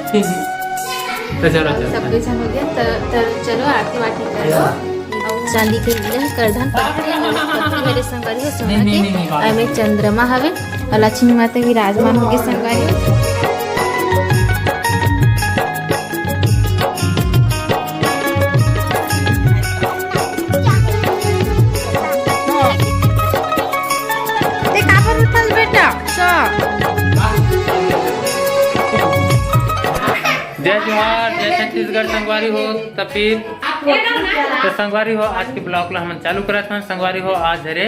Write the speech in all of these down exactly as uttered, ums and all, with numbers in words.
तो चलो, चलो। सब कुछ हो गया, तो, तो चलो आरती वारती करो। चांदी के लह करधन पत्ती, पत्ती वाले संगवारी हो सोना के, एमे चंद्रमा हवे और लक्ष्मी माता विराजमान हो गए संगवारी हो। ते काबर उठल बेटा? च। जय जोहार, जय छत्तीसगढ़ संगवारी हो। त फिर तो संगवारी हो, आज के ब्लॉग ला हमन चालू करत हन। संगवारी हो, आज हरे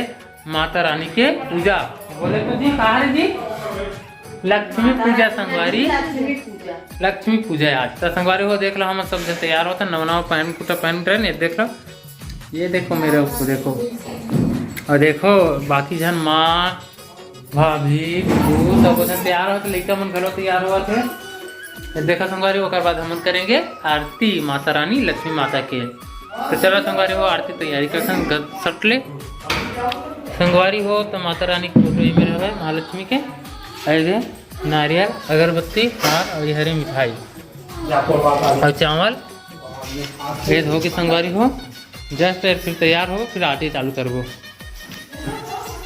माता रानी के पूजा। बोले तो जी, कहाँ रे जी? लक्ष्मी पूजा संगवारी। लक्ष्मी पूजा। लक्ष्मी पूजा आज। तो संगवारी हो, देख लो, हमन सब जन तैयार होत हन, नवा नवा पहन, कुर्ता पहन रहे, ये देख लो, ये देखो मेरे को, देखो, और देखो बाकी जन माँ, भाभी, बू, सब जन तैयार होत, लइका मन घलो तैयार होत हे। ये देखो संगवारी, ओकर बाद हमन करेंगे आरती माता रानी लक्ष्मी माता के। तो चलो संगवारी हो, आरती तैयारी करथन गद सट ले। संगवारी हो, तो माता रानी के फोटो ये मेरे है, महालक्ष्मी के। ऐसे नारियल, अगरबत्ती, हार और ये हरे मिठाई और चावल। ये धो के संगवारी हो, जस्ट फिर तैयार हो, फिर आरती चालू करबो।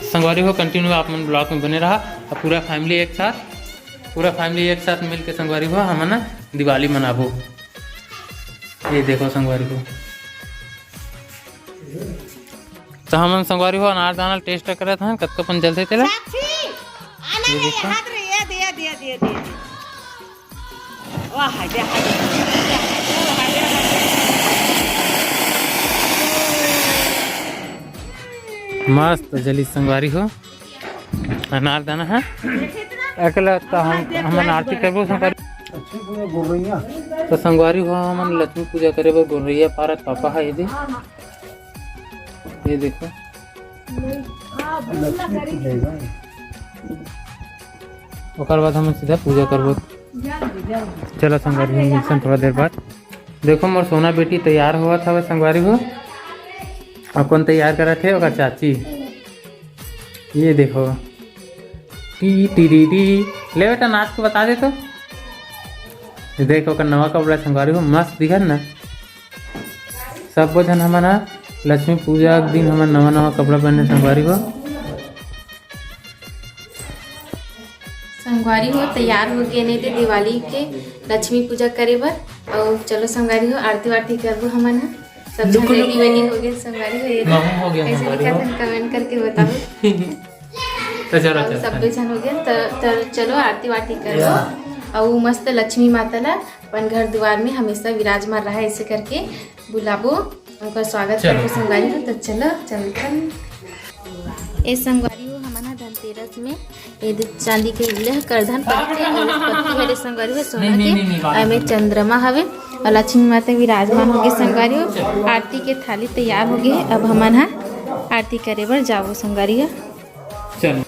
संगवारी हो, कंटिन्यू आप मन ब्लॉग में बने रहा। अब पूरा फैमिली एक साथ, पूरा फैमिली एक साथ मिल के संगवारी हो, हमन ना दिवाली मनाबो। ये देखो संगवारी हो, तो हमन संगवारी हो अनारदाना टेस्ट करत हन, कतका पन जलथे तेला। साक्षी, आना ये ये देखो। हाथ रे, ये दे, ये दे, ये दे, ये दे। वाह, दे, हाथ दे। मस्त जली संगवारी हो अनारदाना है। अकेला तो हम, हमन आरती करबो संगवारी। तो संगवारी हो, हमन लक्ष्मी पूजा करे बर गोरैया पारत पापा है ये दे। ये देखो। ओकर बाद हम सीधा पूजा करबो। चलो संगवारी हो, मिलसन थोड़ा देर बाद। देखो मोर सोना बेटी तैयार होवत हवे संगवारी हो। और कौन तैयार करत हे? ओकर चाची। ये देखो, टी टी री टी। ले बेटा, नाच के बता दे तो। ये देखो, ओकर नवा कपड़ा संगवारी हो, मस्त दिखत ना। सबो झन हमन ह लक्ष्मी पूजा के दिन हमन नवा नवा कपड़ा पहने संगवारी हो। संगवारी हो, तैयार हो गए नहीं थे दिवाली के लक्ष्मी पूजा करे बर। और चलो संगवारी हो, आरती वारती करबो हमन ह। सब झन रेडी वेडी हो गए संगवारी हो। ये कैसे दिखत हन, कमेंट करके बताओ। तो चलो, और चलो। सब झन हो गए तो, तो चलो आरती वारती करो। और मस्त लक्ष्मी माता ला अपन घर दुआर में हमेशा विराजमान रहा, ऐसे करके बुलाबो, उनका स्वागत करके संगवारी हो। तो चलो चलथन। ए संगवारी हो, हमन ह धनतेरस में ये दे चांदी के लह करधन पत्ती, पत्ती हरे संगवारी हो सोना के, एमे चंद्रमा हवे और लक्ष्मी माता विराजमान हो गए संगवारी हो। आरती के थाली तैयार हो गए, अब हमन ह आरती करे बर जाबो संगवारी हो। चलो।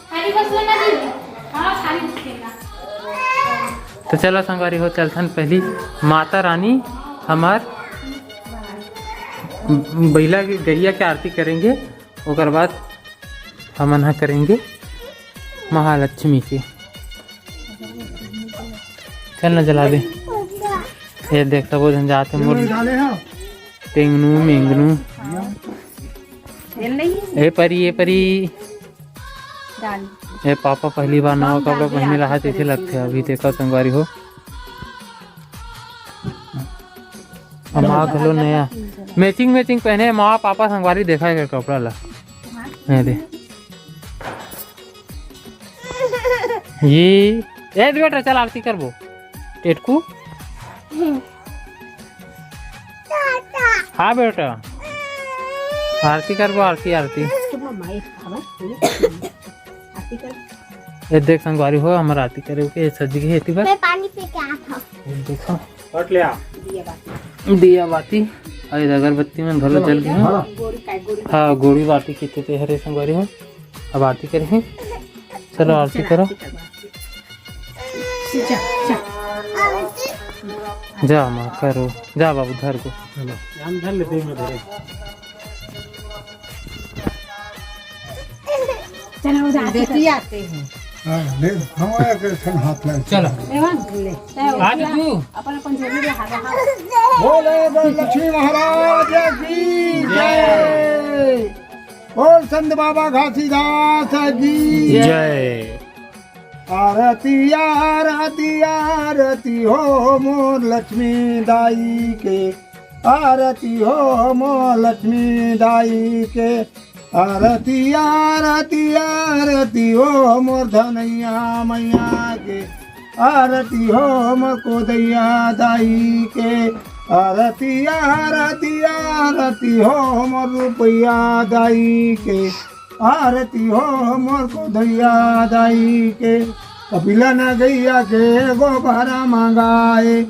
तो चलो संगवारी हो, चलथन पहली माता रानी हमार बैला के, गैया के आरती करेंगे, ओकर बाद हमन ह करेंगे महालक्ष्मी के। चल ना जला दे। ये देख तबो झन जात हे मोर टेंगनू मेंगनू। ए परी, ए परी। ए पापा पहली बार नवा कपड़ा पहने रहा, तैसे लगथे। अभी देखो संगवारी हो, हम आ घलो नया मैचिंग मैचिंग पहने, माँ पापा संगवारी देखा है कपड़ा ला। ए दे। ये, ए दे बेटा, चल आरती करबो। टेटकू। हाँ बेटा, आरती करबो, आरती, आरती। ये देख संगवारी हो, हमर आरती करे के सज गए हेती बर। मैं पानी पी के आता हूँ। ये देखो। हट ले आ। दिया बाती। दिया बाती। अरे अगरबत्ती मन घलो जल गए। हाँ। हाँ, गोड़ी बाती किथे ते हरे संगवारी हो। अब आरती करे हे। चलो आरती करो। जा, जा। जा माँ करो। जा बाबू धर को। हम धर लेते हैं, मैं धरे। चलो, जा, बेटी आते हैं। हाँ, ले, हमारा के सन हाथ में। चलो। एवन, ले। आ जा तू। अपन, अपन झोली ले, हाँ, हाँ। बोले, बोल लक्ष्मी महाराज की जय। बोल संत बाबा घासीदास की जय। आरती, आरती, आरती हो मोर लक्ष्मी दाई के। आरती हो मोर लक्ष्मी दाई के। आरती, आरती, आरती हो मोर धनैया मैया के। आरती हो मोर कोदैया दाई के। आरती, आरती, आरती हो मोर रुपैया दाई के। आरती हो मोर कोदैया दाई के। कपिला न गैया के गोबरा मंगाए।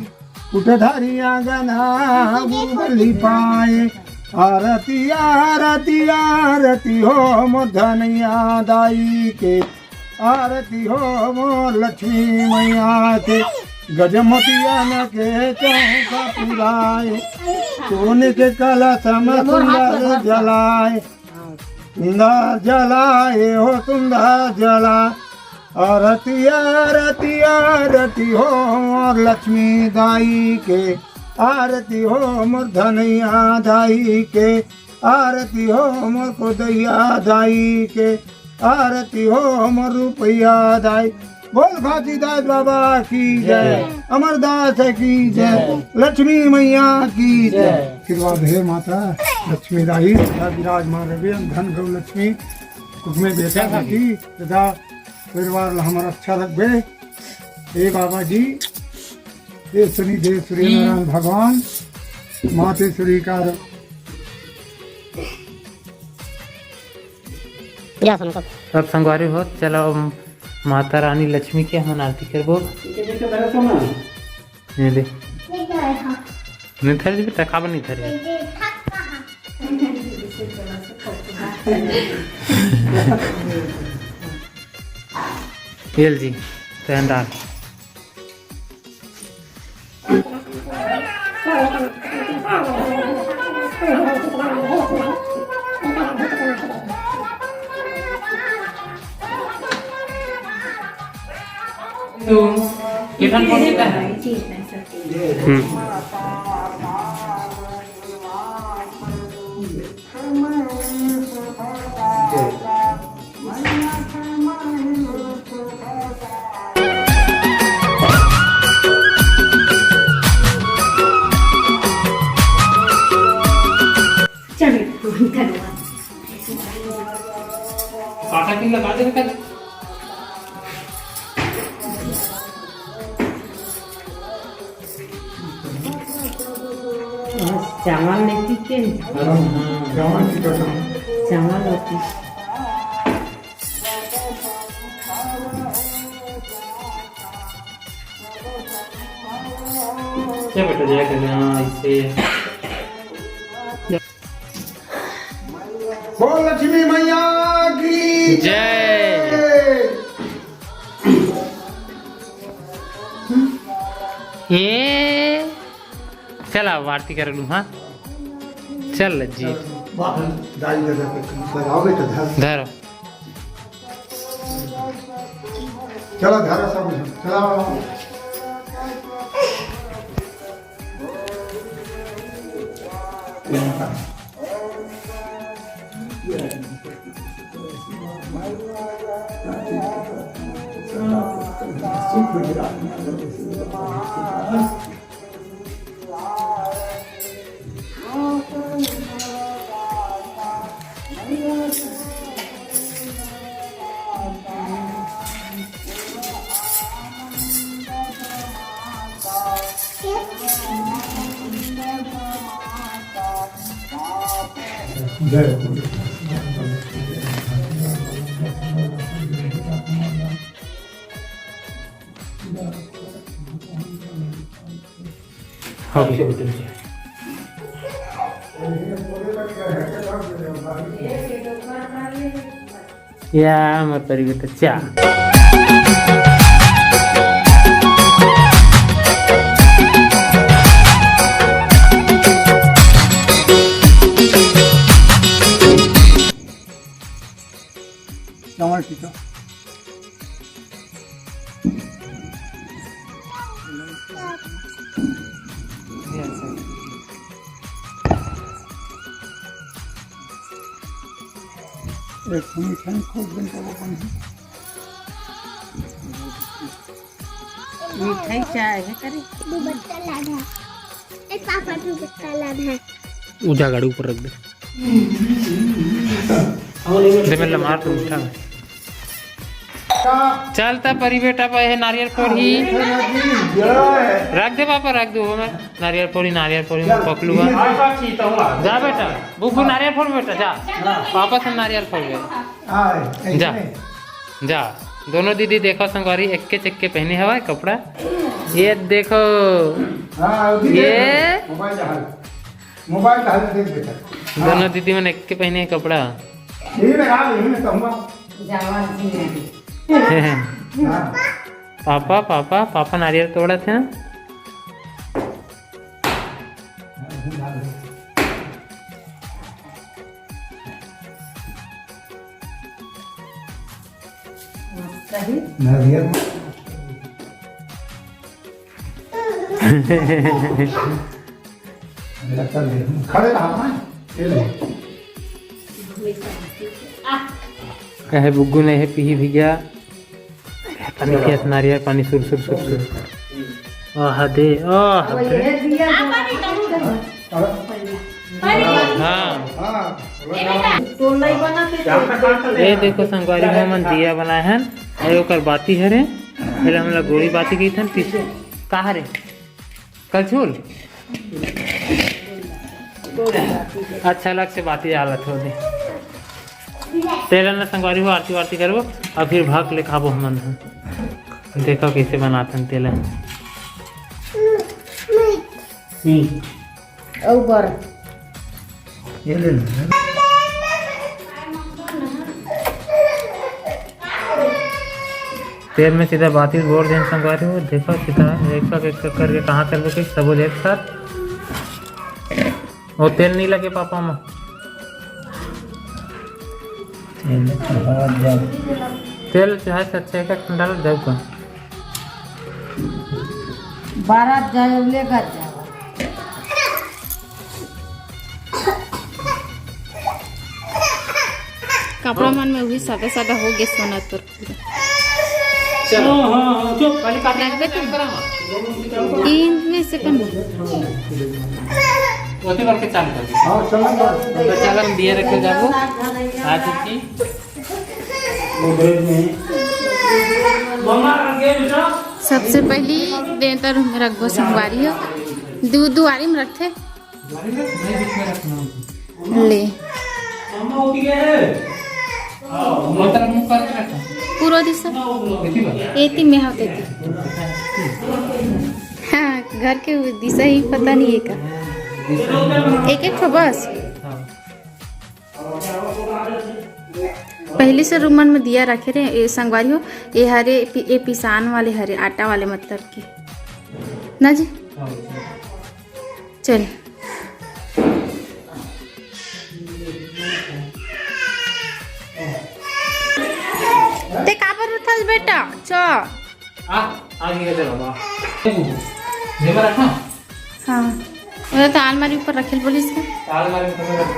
उठ धरिया गना गुगली पाए। आरती, आरती, आरती हो मोर धनैया दाई के। आरती हो मोर लक्ष्मी मैया के। गजमोतिया न के चौका पुराए। सोने के कलश में सुंदर जलाए। सुंदर जलाए हो सुंदर जला। आरती, आरती, आरती हो मोर लक्ष्मी दाई के। आरती हो मोर धनैया दाई के। आरती हो मोर कोदैया दाई के। आरती हो मोर रुपैया दाई। बोल घासीदास बाबा की जय। जय। अमरदास की जय। जय। लक्ष्मी मैया की जय। जय। आशीर्वाद हे माता लक्ष्मी दाई सदा विराजमान रहे। धन गौ लक्ष्मी कुछ में बेटा राखी सदा परिवार ला हमर अच्छा रखबे। हे बाबा जी, हे शनि देव सूर्य नारायण भगवान, मातेश्वरी का र- जा सुन कब। अब संगवारी हो, चलो माता रानी लक्ष्मी के हमन आरती करबो। ये दे। नहीं धर जी बेटा, काबर नहीं धरे? ये ले जी, तैं डाल। तो ये ठन कौन सा है? हम्म। चल, धन्यवाद। काका की लगा दे बेटा। चावल नहीं टिके। चावल टिके। चावल रोटी। क्या बेटा, जय कल्याण, इसे बोल लक्ष्मी मैया की जय। ये चल, अब आरती कर लूँ। हाँ, चल जी। दाई दे दे, लगाओ बेटा, धर। धर। चलो, धरो सब, चलो। या मत करी बेटा, चा। चावल टिक्का। एक ठो मिठाई खोज देन तो अपन। मिठाई चाहे करे। दुपट्टा लाना। ए पापा, दुपट्टा लाना। उजा गाड़ी ऊपर रख दे। दे मेरे मार तो उठा। चल त परी बेटा, पा हे नारियल फोड़ही। रख दे पापा, रख दे। वो मैं नारियल फोड़ी, नारियल फोड़ी, मैं पकलू बा। जा बेटा, बुबू नारियल फोड़ बेटा, जा। पापा से नारियल फोड़ बेटा। जा, जा। दोनों दीदी देखो संगवारी, एक्के चेक्के पहने हवा कपड़ा। ये देखो, हाँ, ये मोबाइल डाल, मोबाइल डाल, देख बेटा। दोनों दीदी मन एक्के पहने हे कपड़ा। यही में आ, यही में कहूँगा। हाँ। पापा, पापा, पापा नारियल तोड़त हे। नारियल। खड़े रहा ना, ये लो। कहे बुग्गू नहीं है, पीही भी गया। पानी खेत नारियल पानी सुर सुर सुर सुर। आह दे, आह दे। हाँ। ये देखो संगवारी हो मन दिया बनाए हन। अरे ओकर बाती हरे। पहले हमला गोड़ी बाती कही थन पीछे। का हरे? कलछुल। अच्छा लग से बाती हालत हो दे। तेला न संगवारी हो आरती वारती करबो और फिर भाग ले खाबो हमन ह। देखो कैसे बनाथन तेला। अउ बर। ये ले लो। तेल में सीधा बाती बोर देन संगवारी हो, देखो सीधा एक एक एक करके कहाँ चल के सबो एक साथ। वो तेल नहीं लगे पापा में। तेल तो हवा जाओ। तेल चाहे से अच्छा एक ठंडा लग जाऊ का। बारात जाए लेकर जाओ। कपड़ा मन में वही सादा सादा हो गए सोना तोर। चलो, हाँ, हाँ, चुप, पहले काट रख दे तुम। तीन में से कम। ओती करके चालू कर दे। हाँ, चलो, चलो। तो चलो, हम दिए रखे जाबो। आज की। वो ब्रेड में। मम्मा, रख दे बेटा। सबसे पहली देंतर में रखबो संगवारी हो। दू दुआरी में रखथे। ले। पूरा दिशा। एती में हाथ एती। हाँ, घर के दिशा ही पता नहीं है का। एक एक ठो बस। पहली से रूमन में दिया रखे रहे, ए संगवारी हो, ए हरे, पि-, ए पिसान वाले हरे, आटा वाले मतलब कि। ना जी? चल। ते काबर उठल बेटा? च। आ, आ गया, चलो, वाह। जेमा रखा? हाँ। वो तो अलमारी ऊपर रखेल बोलिस के। अलमारी ऊपर रखा।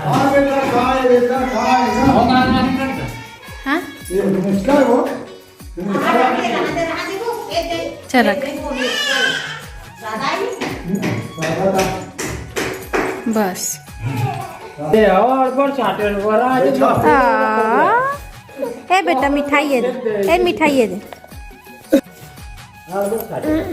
हाँ, बेटा, खा, बेटा, खा, बेटा। वो अलमारी में रखा। हाँ? ये मुश्किल है वो। चल रख। बस। ए, और बड़ चाटे बड़ा आज। आ, ए बेटा, मिठाई ये दे। ए, मिठाई ये दे।